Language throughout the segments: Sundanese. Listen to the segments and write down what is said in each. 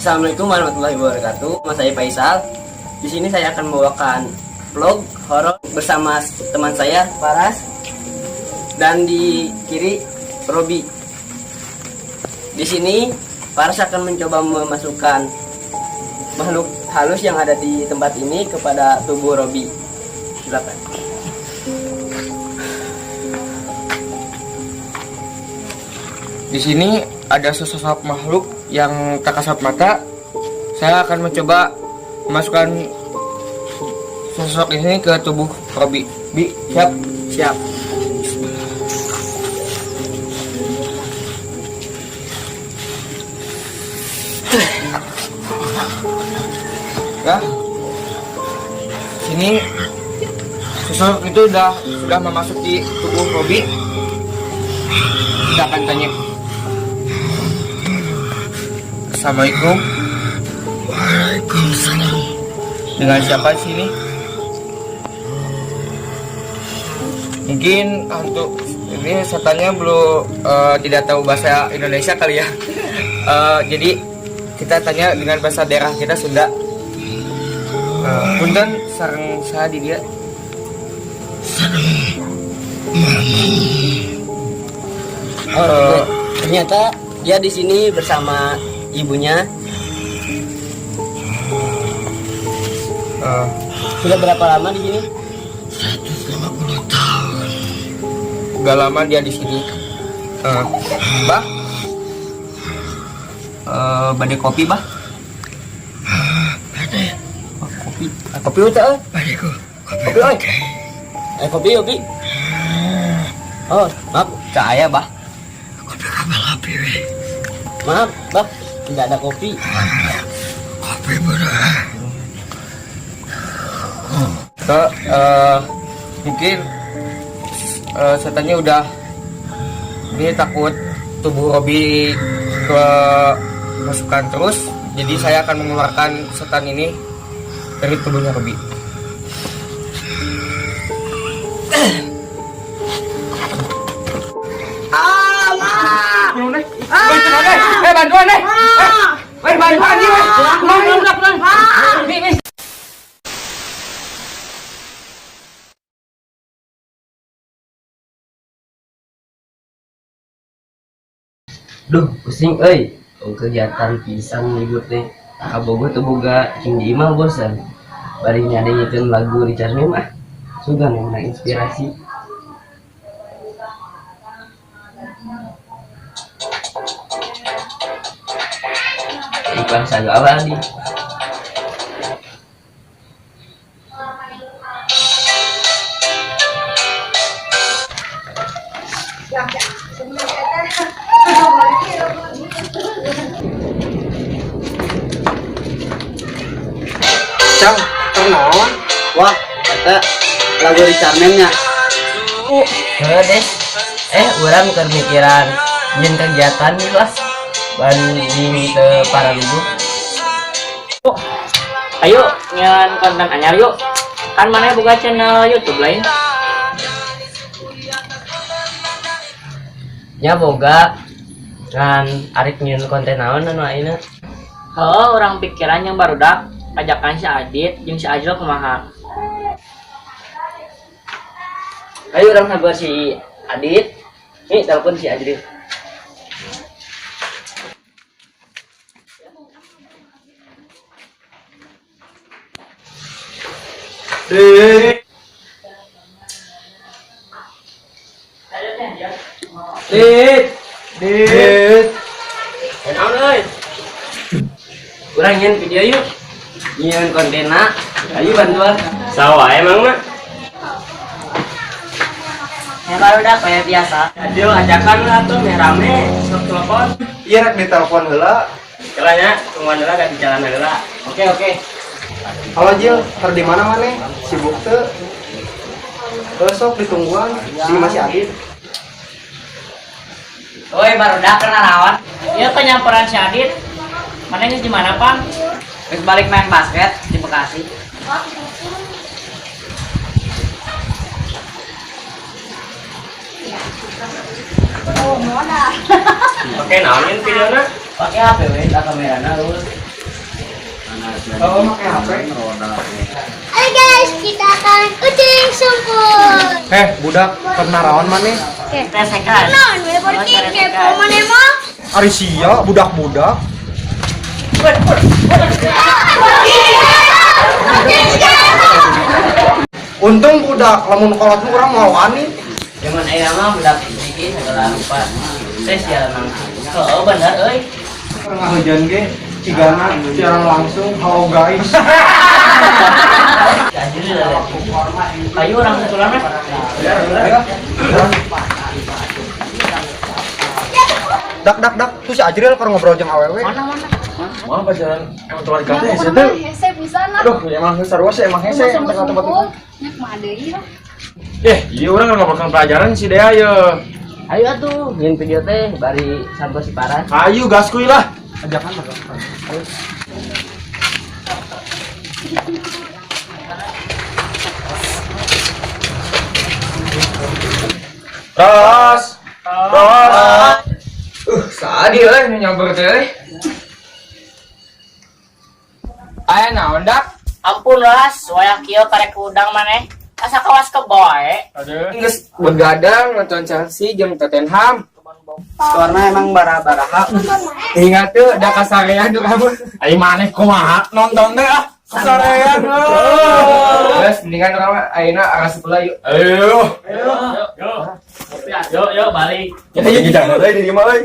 Assalamualaikum warahmatullahi wabarakatuh. Nama saya Faisal. Di sini saya akan membawakan vlog horor bersama teman saya Paras dan di kiri Robi. Di sini Paras akan mencoba memasukkan makhluk halus yang ada di tempat ini kepada tubuh Robi. Silakan. Di sini ada sesosok makhluk yang tak kasat mata. Saya akan mencoba memasukkan sosok ini ke tubuh Robi. Bi, siap? Siap. Ya. Sini sosok itu sudah memasuki tubuh Robi. Kita akan tanya. Assalamualaikum. Waalaikumsalam. Dengan siapa di sini? Mungkin untuk ini setannya belum tidak tahu bahasa Indonesia kali ya. Jadi kita tanya dengan bahasa daerah kita, Sunda. Punten, sareng saha di dieu? Sareng. Oh, ternyata dia di sini bersama ibunya. Sudah berapa lama di sini? 150 tahun. Udah lama dia di sini. Bah, bade kopi, bah? Ada. Oh, kopi. Kopi udah, eh. Badiku. Kopi. Kopi, oi. Kopi, kopi. Oh, maaf, Caya, bah. Kopi kapal api we. Maaf, bah, tidak ada kopi. Kopi bodoh. Ke, mungkin setannya udah ini takut tubuh Robi ke masukan terus, jadi saya akan mengeluarkan setan ini dari tubuhnya Robi. Eh, bantuan, eh. Eh, bantuan nih, weh. Duh, pusing euy. Oh, kegiatan pisan libur teh. Kabogoh teu boga cing di imah bosan. Bari ngadengikeun lagu Richard Meme ah. Sugan yang menang inspirasi. Iklan sagala di. Cang, ternaon? Wah, eta lagu Richard Meme nya. Heuh, Des. Urang keur mikiran nyieun kegiatan nih lah. Banding teu paraluguh. Ayo nyeun konten anyar yuk. Kan mana buka channel YouTube lain? Nya boga ngan arek nyieun konten naon anu ayeuna? Heuh, urang pikiran yang barudak ajakan si Adit jeung si Ajril kumaha. Ayo urang sabar si Adit. Nih telepon si Ajril. Dit. Dit. Dit. Naon euy? Urang nyieun video yuk. Nyieun kontenna. Ayo bantuan. Sawa emang mah. Ya barudak kayak biasa. Adil ajakan lah tuh meh rame sok telepon. Iya, rek ditelepon heula. Jalannya tungguan heula da di jalan heula. Oke, oke. Halo Jil, keur di mana maneh? Sibuk teu? Heuh, sok ditungguan di masih Adit. Oi, barudak kena rawan. Iya kan nyamperan si Adit. Mana ini di mana, Pan? Geus balik main basket di Bekasi. Oke, naon videona? Pakai HP we, tak kamerana lu. Oh, make HP. Halo guys, kita akan ucing sungkul. Budak, pernah rawan maneh? Resekan. Non, we pergi kepo maneh mah. Ari sia, budak-budak. Untung budak, lamun kolot mah urang moal wani. Zaman aya mah budak iki segala rupa. Teh sial nang. Heeh, bener euy. Tengah hujan ge, cigana siaran langsung, halo guys. Anjir lah. Ayo orang susulan mah. Dak dak dak, tuh si Ajril keur ngobrol jeung awewe. Mana mana? Mana pacaran emang tuan kata hese teh. Hese pisan lah. Aduh, emang sarua sih emang hese tempat tempat itu. Nyak mah deui lah. Iya urang ngobrolkan pelajaran si Dea ye. Ayo atuh, nyin video teh bari sampo si Paras. Ayo gaskuy lah. Ajakan lah. Ros. Ros. Sadi euy nu nyamper teh euy. Aya naon dak? Ampun Ras, wayah kieu karek udang maneh. Asa kawas kebo wae. Geus begadang nonton Chelsea jeung Tottenham. Skorna emang bara-baraha. Ingat tuh da kasarean tuh kamu. Ayo maneh kumaha nonton teh ah. Kasarean. Geus mendingan urang mah ayeuna arah sekolah yuk. Ayo. Yuk, yuk balik. Jadi jangan euy di imah euy.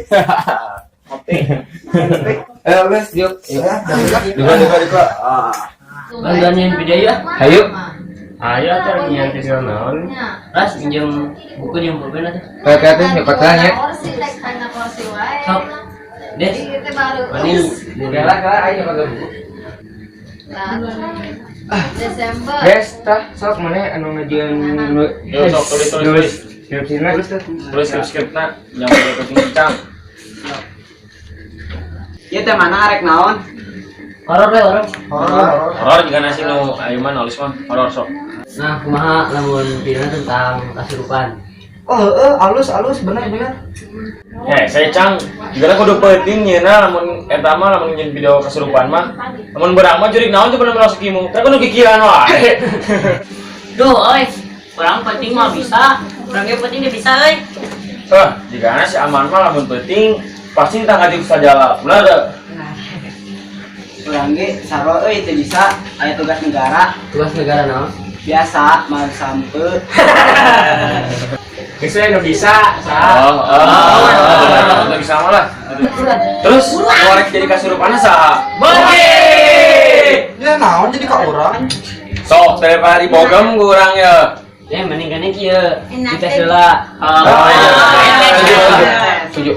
Ayo geus yuk. Duka duka duka. Bantuan nyin video yuk. Ayo. Ayo atuh nyin video naon. Ras minjem buku jeung pulpen atuh. Kayak teh nyokotnya. Sok. Des. Mani Kela kela ayo nyokot buku. Desember. Guys, tah sok mana anu ngajieun Yo sok tulis tulis tulis. Skripsina. Tulis skrip-skripna jangan kucing-kucing. Ieu teh mana arek naon? Horor we horor. Horor juga nasi nu ayo mah nulis mah horor sok. Nah, kumaha lamun videona tentang kasurupan. Oh, heeh, alus alus bener bener. Saya cang juga kudu penting nyeuna lamun eta mah lamun nyeun video kesurupan mah. Lamun berang mah jurig naon teh bener masuk kimu. Teh kudu kikiran wae. Duh, euy. Urang penting mah bisa. Urang ge penting ge bisa euy. Heh, jigana si aman mah lamun penting pasti tangga di sajala. Bener teu? Urang ge sarua euy teu bisa aya tugas negara. Tugas negara naon? Biasa mal sampe. Geus we nu bisa. Oh, oh, bisa mah lah. Terus korek jadi kasurupanna saha? Beuki! Ya naon jadi ka urang. Sok daripada dibogem ku urang ye. Ya mending kene kieu. Dites heula. Oh, iya. Setuju.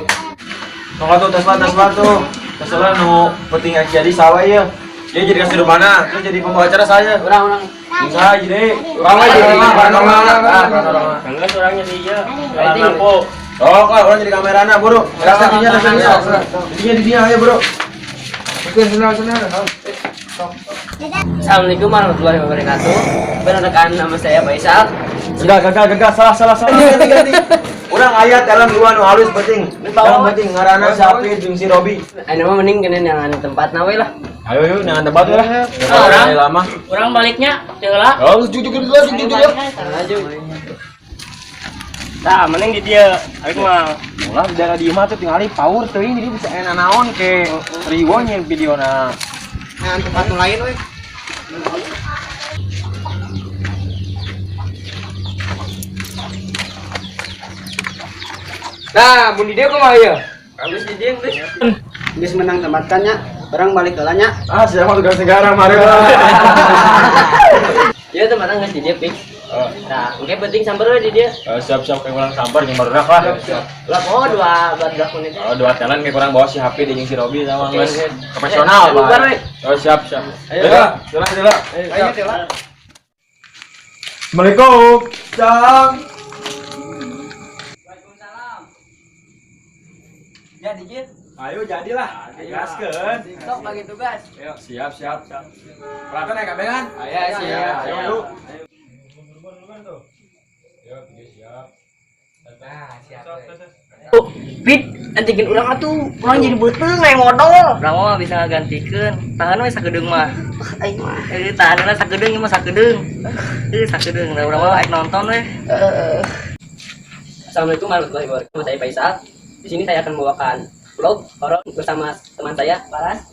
Tunggu tuh Tesla tuh. Tesla nu penting jadi sawa ya. Dia jadi kasurupanna, terus jadi pembawa acara saya. Urang-urang. Bisa jadi. Urang mah jadi paranormal. Paranormal. Geus urang jadi ieu. Orang lampu. Oh, lah, orang jadi kamerana, bro. Tes dinya, tes dinya. Dinya di dinya ayo, bro. Oke, senang senang. Assalamualaikum warahmatullahi wabarakatuh. Perkenalkan nama saya Faisal. Enggak, gagal, salah. Ganti. Urang ayat dalam dua nu halus penting. Yang penting ngaranna si Apri jeung si Robi. Ayeuna mah mending kene neangan tempat na we lah. Ayo yuk, jangan tempat lah. Orang. Lama. Urang baliknya teu heula. Oh, jujur jujur jujur. Maju. Tah, mending di dieu. Aing mah Ulah di daerah di imah tuh tinggali power teuing jadi bisa enak naon ke riwo nyeun videona. Nah, tempat nu lain we. Nah, mun di dieu kumaha ieu? Geus di dieu geus. Geus menang tempat kan nya. Urang balik heula nya. Ah, siapa tugas negara mari. Ieu tempatna geus di dieu pik. Nah, engke penting samper we di dieu. Siap-siap kayak kurang sampar jeung barudak lah. Lah oh dua barudak menit. Oh, dua talent kayak kurang bawa si HP jeung si Robi sama Oke, geus oke. profesional, Bubar, we. Oh, siap, siap. Ayo, jalan, jalan. Ayo teh lah. Assalamualaikum. Cang. Waalaikumsalam. Jadi Jin, Ayo jadilah. Gaskeun. sok bagi tugas. Ayo, siap, siap, siap. Peralatan ya kabeh kan? Ayo, siap. Ayo, yuk. Ayo, video siap. Nah, siap. Tes, tes. Pit, antigen urang atuh, urang jadi beuteung lain modal. Urang mah bisa ngagantikeun, tahan we sakedeung mah. Aing mah. Tahan lah sakedeung ieu mah sakedeung. Sakedeung. Lah urang mah aik nonton we. Assalamualaikum warahmatullahi wabarakatuh. Saya Faisal. Di sini saya akan membawakan vlog horor bersama teman saya Paras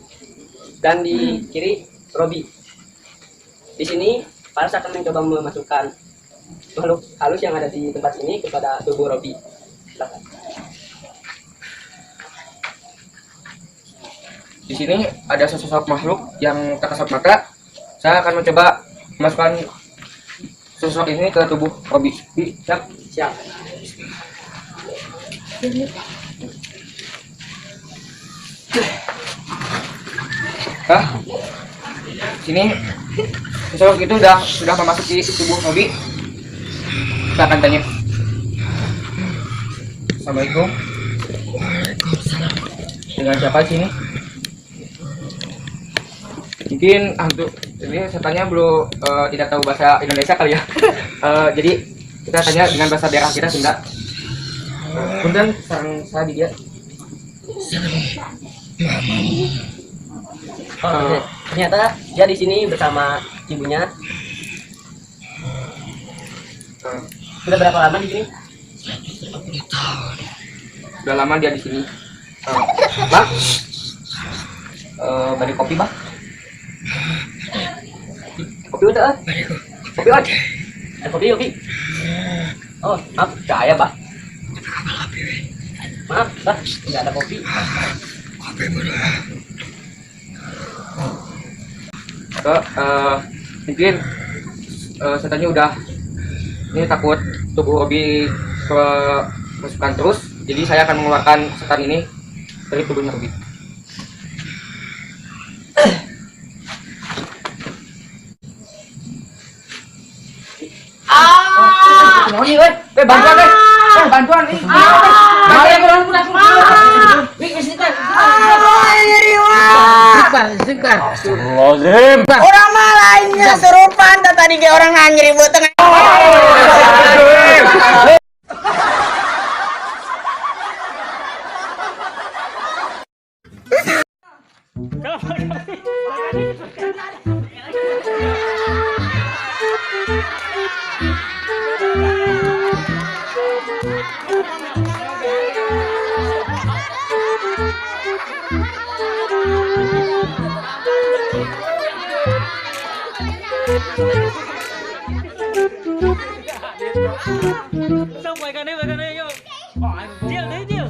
dan di kiri Robi. Di sini Paras akan mencoba memasukkan makhluk halus yang ada di tempat ini kepada tubuh Robi. Silakan. Di sini ada sesosok makhluk yang tak kasat mata. Saya akan mencoba memasukkan sosok ini ke tubuh Robi. Bi, siap? Siap. Hah? Sini sosok itu sudah memasuki tubuh Robi. Kita akan tanya. Assalamualaikum. Waalaikumsalam. Dengan siapa di sini? Mungkin hantu ini setannya belum tidak tahu bahasa Indonesia kali ya. Jadi kita tanya dengan bahasa daerah kita Sunda. Punten sareng saya di dia. Oh, ternyata dia di sini bersama ibunya. Sudah berapa lama di sini? 150 tahun. Sudah lama dia di sini. Bang, bari kopi bang. Kopi udah? Kopi udah. Kopi kopi. Oh maaf, gak ada bang. Maaf bang, nggak ada kopi. Kopi berah. Mungkin setannya udah ini takut tubuh Robi kemasukan terus, jadi saya akan mengeluarkan setan ini dari tubuhnya Robi. Bantuan, bantuan nih. Orang mah lainnya serupan, tadi ge orang nyeri beuteung. Xong quay cái này, yuk. Anjir, deh, Jil.